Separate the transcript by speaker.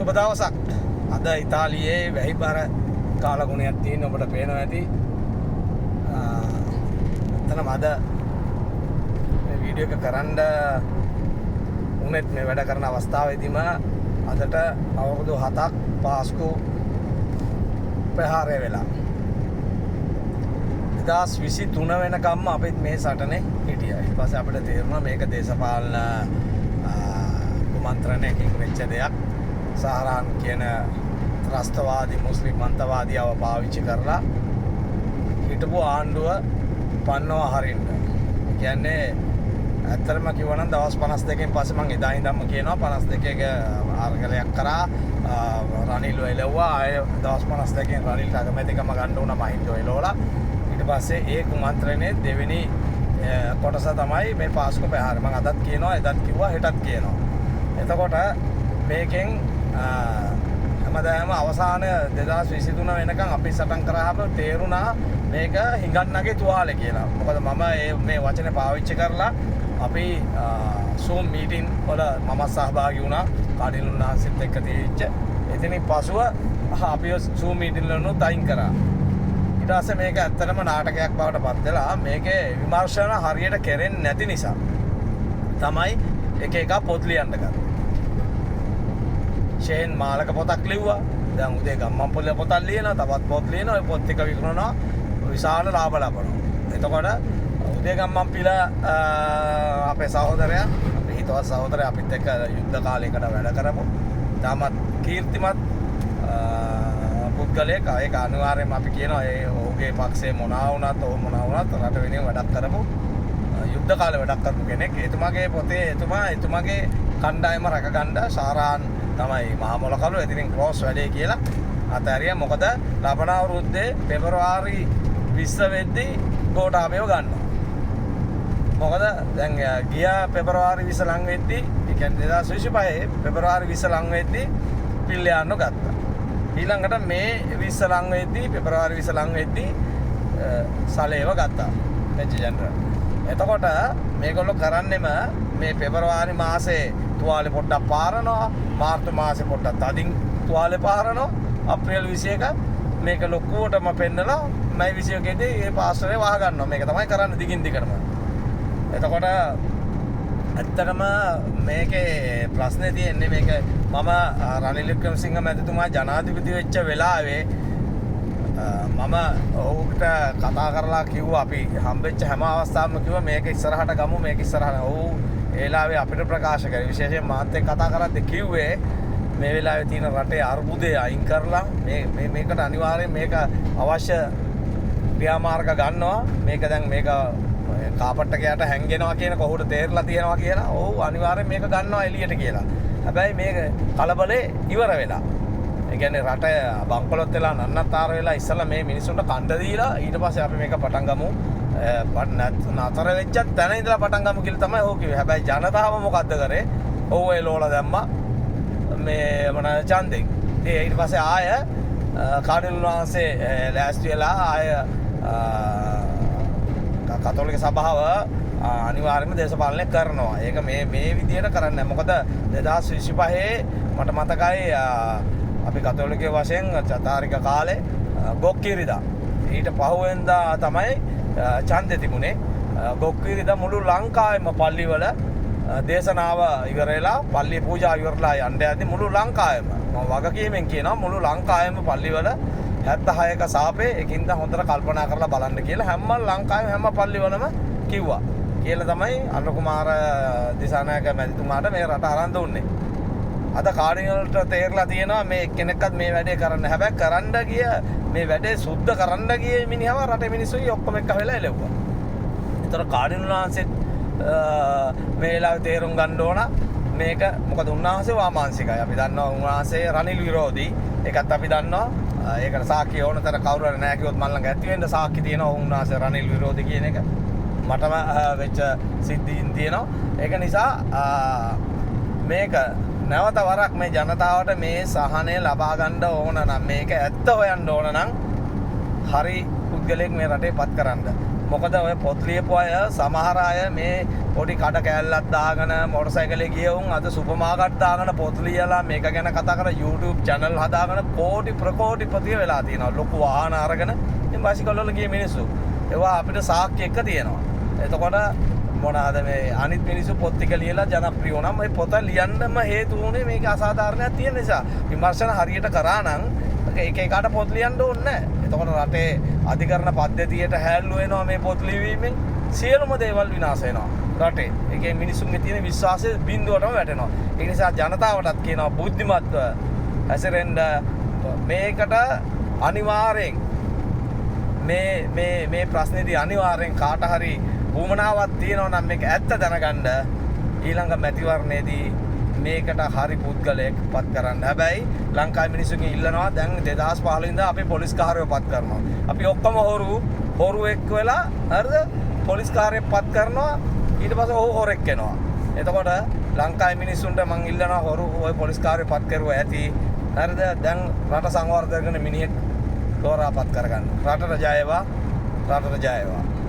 Speaker 1: සුබ දවසක්. අද ඉතාලියේ වැහිබර කාලගුණයක් තියෙන ඔබට පේනවා ඇති. ඇත්තටම අද මේ වීඩියෝ එක කරන්න උනේත් මේ වැඩ කරන අවස්ථාවේදීම අදට අවුරුදු 7ක් පාස්කු ප්‍රහාරය වෙලා. 2023 වෙනකම්ම අපිත් මේ සටනේ හිටියා. ඊට පස්සේ අපිට තේරුණා මේක දේශපාලන කුමන්ත්‍රණයකින් වෙච්ච දෙයක්. සහරාන් කියන ත්‍රස්තවාදී මුස්ලිම් මන්තවාදියව පාවිච්චි කරලා හිටපු ආණ්ඩුව පන්නව හරින්න. ඒ කියන්නේ ඇත්තටම කිව්වනම් දවස් 52කින් පස්සේ මං එදා ඉඳන්ම කියනවා 52 අරගලයක් කරා රනිල්ව එලව්වා. ආය දවස් 52කින් රනිල්ට අගමැතිකම ගන්න වුණා මහින්දව එලවලා. ඊට පස්සේ ඒ කුමන්ත්‍රණයේ දෙවෙනි කොටස තමයි මේ පාස්කු ප්‍රහාරය. මං අදත් කියනවා, එදත් කිව්වා, හෙටත් කියනවා. එතකොට මේකෙන් හැමදාම අවසාන 2023 වෙනකන් අපි සටන් කරාම තේරුණා මේක හිඟන්නගේ තුවාලේ කියලා. මොකද මම මේ වචනේ පාවිච්චි කරලා අපි Zoom meeting වල මම සහභාගී වුණා කාඩිනල් උන්වහන්සේත් එක්ක තියෙච්ච. එතනින් පසුව අපි Zoom meeting වලනුත් අයින් කරා. ඊට පස්සේ මේක ඇත්තටම නාටකයක් බවට පත් වෙලා මේකේ විමර්ශන හරියට කෙරෙන්නේ නැති නිසා තමයි එක එක පොත් ලියන්න ගත්තේ. ෂේන් මාලක පොතක් ලිව්වා. දැන් උදේ ගම්මන්පොළ පොතක් ලියනවා, තවත් පොත් ලියනවා. ඔය පොත් එක විකුණනවා, විශාල ලාභ ලබනවා. එතකොට උදේ ගම්මන්පිල අපේ සහෝදරයා, අපේ හිතවත් සහෝදරයා අපිත් එක්ක යුද්ධ කාලයකට වැඩ කරපු තාමත් කීර්තිමත් පුද්ගලයෙක්. ඒක අනිවාර්යයෙන්ම අපි කියනවා ඒ ඔහුගේ පක්ෂයේ මොනවා වුණත්, ඔහු මොනවා වුණත් රට වෙනුවෙන් වැඩක් කරපු, යුද්ධ කාලේ වැඩක් කරපු කෙනෙක්. එතුමාගේ පොතේ එතුමාගේ කණ්ඩායම රැකගන්න සාරාන් තමයි මහා මොලකලු එතින් ක්‍රෝස් වැඩේ කියලා අතෑරියා. මොකද ලබන අවුරුද්දේ පෙබරවාරි 20 වෙද්දී ගෝඨාභයව ගන්නවා. මොකද දැන් ගිය පෙබරවාරි 20 ලං වෙද්දී, ඒ කියන්නේ 2025 පෙබරවාරි 20 ලං වෙද්දී පිල්ලියාන්නෝ ගත්තා. ඊළඟට මේ 20 ලං වෙද්දී, පෙබරවාරි 20 ලං වෙද්දී සලේව ගත්තා, මේජර් ජෙනරල්. එතකොට මේගොල්ලෝ කරන්නෙම මේ පෙබරවාරි මාසේ තුවාලේ පොඩ්ඩක් පාරනවා, මාර්තු මාසේ පොඩ්ඩක් තදින් තුවාලේ පාරනවා, අප්‍රේල් 21 මේක ලොකුවටම පෙන්නලා මැයි 21 දී ඒ පාස්ටරේ වහ ගන්නවා. මේක තමයි කරන්නේ දිගින් දිගටම. එතකොට ඇත්තටම මේකේ ප්‍රශ්නේ තියෙන්නේ මේක මම රනිල් වික්‍රමසිංහ මැතිතුමා ජනාධිපති වෙච්ච වෙලාවේ මම ඔහුට කතා කරලා කිව්වා, අපි හම්බෙච්ච හැම අවස්ථාවකම කිව්වා මේක ඉස්සරහට ගමු, මේක ඉස්සරහට. ඔහු ඒ වෙලාවේ අපිට ප්‍රකාශ කරේ, විශේෂයෙන් මාත් එක්ක කතා කරද්දී කිව්වේ මේ වෙලාවේ තියෙන රටේ අර්බුදය අයින් කරලා මේ මේ මේකට අනිවාර්යෙන් මේක අවශ්‍ය ක්‍රියාමාර්ග ගන්නවා. මේක දැන් මේක කාපට් එක යට හැංගෙනවා කියන කොහොමද තේරලා තියෙනවා කියලා. ඔව් අනිවාර්යෙන් මේක ගන්නවා එළියට කියලා. හැබැයි මේක කලබලේ ඉවර වෙලා. ඒ කියන්නේ රට බංකොලොත් වෙලා නන්නත්තර වෙලා ඉස්සලා මේ මිනිස්සුන්ට කණ්ඩ දීලා ඊට පස්සේ අපි මේක පටන් ගමු. නතර වෙච්ච තැන ඉඳලා පටන් ගමු කියලා තමයි ඔහු කිව්වේ. හැබැයි ජනතාව මොකද්ද කරේ? ඔව් ඒ ලෝලා දැම්මා මේ මොන ඡන්දෙන්. ඉතින් ඊට පස්සේ ආය කාඩිනල් වහන්සේ ලෑස්ති වෙලා ආය කතෝලික සභාව අනිවාර්යයෙන්ම දේශපාලනය කරනවා. ඒක මේ මේ විදියට කරන්නේ නැහැ. මොකද 2025 මට මතකයි අපි කතෝලිකයෝ වශයෙන් චතාරික කාලේ ගොක්කිරිදා ඊට පහුවෙන්දා තමයි ඡන්දෙ තිබුණේ. ගොක්කිරිදා මුළු ලංකාවෙම පල්ලිවල දේශනාව ඉවර වෙලා පල්ලි පූජා ඉවරලා යන්න යද්දි මුළු ලංකාවෙම මම වගකීමෙන් කියනවා මුළු ලංකාවෙම පල්ලිවල 76ක සාපේ ඒකින්ද හොඳට කල්පනා කරලා බලන්න කියලා හැම ලංකාවෙම හැම පල්ලිවලම කිව්වා. කියලා තමයි අනුර කුමාර දිසානායක මැතිතුමාට මේ රට අරන් දුන්නේ. අද කාඩිනල්ට තේරලා තියෙනවා මේ එක්කෙනෙක්වත් මේ වැඩේ කරන්න. හැබැයි කරන්න ගිය මේ වැඩේ සුද්ධ කරන්න ගිය මිනිහව රටේ මිනිස්සුයි ඔක්කොම එක්ක වෙලා එලෙව්වා. ඒතර කාඩිනල් වහන්සේත් මේ වෙලාවේ තේරුම් ගන්න ඕන මේක. මොකද උන්වහන්සේ වාමාංශිකයි. අපි දන්නවා උන්වහන්සේ රනිල් විරෝධී. ඒකත් අපි දන්නවා. ඒකට සාක්ෂි ඕන තර කවුරු හරි නෑ කිව්වොත් මං ළඟ ඇති වෙන්න සාක්ෂි තියෙනවා උන්වහන්සේ රනිල් විරෝධී කියන එක. මටම වෙච්ච සිද්ධීන් තියෙනවා. ඒක නිසා මේක නැවත වරක් මේ ජනතාවට මේ සහනය ලබා ගන්න ඕන නම්, මේක ඇත්ත හොයන්න ඕන නම් හරි පුද්ගලයෙක් මේ රටේ පත් කරන්න. මොකද ඔය පොත් ලියපු අය සමහර අය මේ පොඩි කඩ කෑල්ලක් දාගෙන මොටර් සයිකලේ ගිය උන් අද සුපර් මාකට් දාගෙන පොත් ලියලා මේක ගැන කතා කරලා YouTube channel හදාගෙන කෝටි ප්‍රකෝටිපතිය වෙලා තියෙනවා. ලොකු වාහන අරගෙන ඉතින් බයිසිකල් වල ගිය මිනිස්සු. ඒවා අපිට සාක්ෂි එක්ක තියෙනවා. එතකොට මොනවාද මේ අනිත් මිනිස්සු පොත් ටික ලියලා ජනප්‍රිය වුණා. මේ පොත ලියන්නම හේතු වුණේ මේක අසාධාරණයක් තියෙන නිසා. විමර්ශන හරියට කරා නම් එක එකාට පොත් ලියන්න ඕනේ නැහැ. එතකොට රටේ අධිකරණ පද්ධතියට හැල්ලු වෙනවා මේ පොත් ලිවීමෙන්. සියලුම දේවල් විනාශ වෙනවා රටේ. ඒකේ මිනිස්සුන්ගේ තියෙන විශ්වාසය බිඳුවටම වැටෙනවා. ඒ නිසා ජනතාවටත් කියනවා බුද්ධිමත්ව හැසිරෙන්න. මේකට අනිවාර්යෙන් මේ මේ මේ ප්‍රශ්නේදී අනිවාර්යෙන් කාට හරි වුවමනාවක් තියෙනවා නම් මේක ඇත්ත දැනගන්න ඊළඟ මැතිවරණයේදී මේකට හරි පුද්ගලයෙක් පත් කරන්න. හැබැයි ලංකාවේ මිනිස්සුන්ගෙන් ඉල්ලනවා දැන් 2015 ඉඳන් අපි පොලිස් කාරයෝ පත් කරනවා. අපි ඔක්කොම හොරු හොරු එක්ක වෙලා, හරිද? පොලිස් කාරයෙක් පත් කරනවා. ඊට පස්සේ ඔහු හොරෙක් වෙනවා. එතකොට ලංකාවේ මිනිස්සුන්ට මං ඉල්ලනවා හොරු ඔය පොලිස් කාරයෝ පත් කරුවා ඇති. හරිද? දැන් රට සංවර්ධනය කරන මිනිහෙක් තෝරා පත් කරගන්න. රටට ජය වේවා. රටට ජය වේවා.